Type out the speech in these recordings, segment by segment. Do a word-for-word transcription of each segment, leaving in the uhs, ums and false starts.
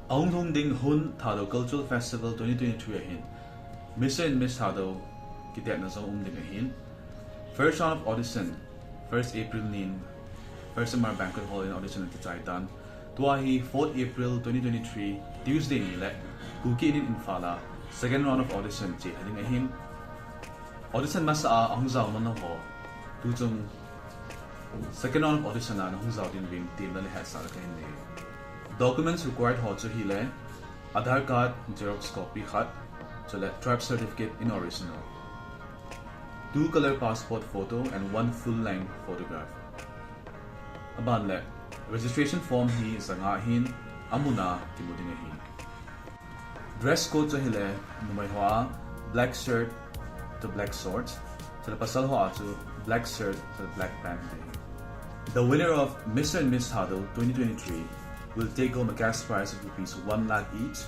Ahung lhung ding Hun Thadou Cultural Festival twenty twenty-three ahin, Mister and Miss Thadou kitetna jong um ding ahin. First round of audition, first April nin, First M R Banquet Hall in audition akichai tan. Tua hi fourth April twenty twenty-three, Tuesday ni le, Kuki Inn in Imphal a, second round of audition che ding ahin. Audition masa a ahung jao man ho, tu chung second round of audition a nahung jao ding uvin temna le hetsahna kahin nei. Documents required ho chu hile, Aadhaar card xerox copy khat, chule tribe certificate in original, two color passport photo and one full length photograph. Aban le, registration form hi janga hin, amun a kimu ding ahi. Dress code chu hile, numei hoa black shirt to black shorts, chule pasal hoa chu black shirt to black pant. The winner of Mister and Miss Thadou twenty twenty-three will take home a cash prize of rupees one lakh each,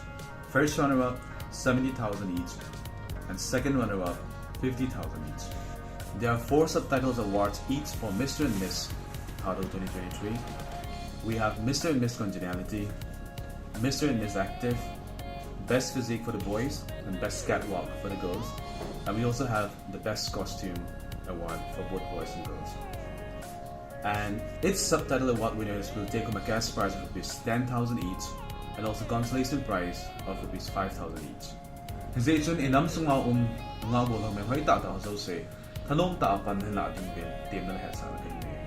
first runner-up seventy thousand each, and second runner-up fifty thousand each. There are four subtitles awards each for Mister and Miss Thadou twenty twenty-three. We have Mister and Miss Congeniality, Mister and Miss Active, Best Physique for the boys, and Best Catwalk for the girls. And we also have the Best Costume Award for both boys and girls. And its subtitle award winners will take home a cash prize of rupees ten thousand each, and also consolation prize of rupees five thousand each. Hijeh chun inam sunga um, nungah golhang mi hoitah tah ho jouse, thanom tah a pan hinlah ding uvin temna le hetsahna kahin nei.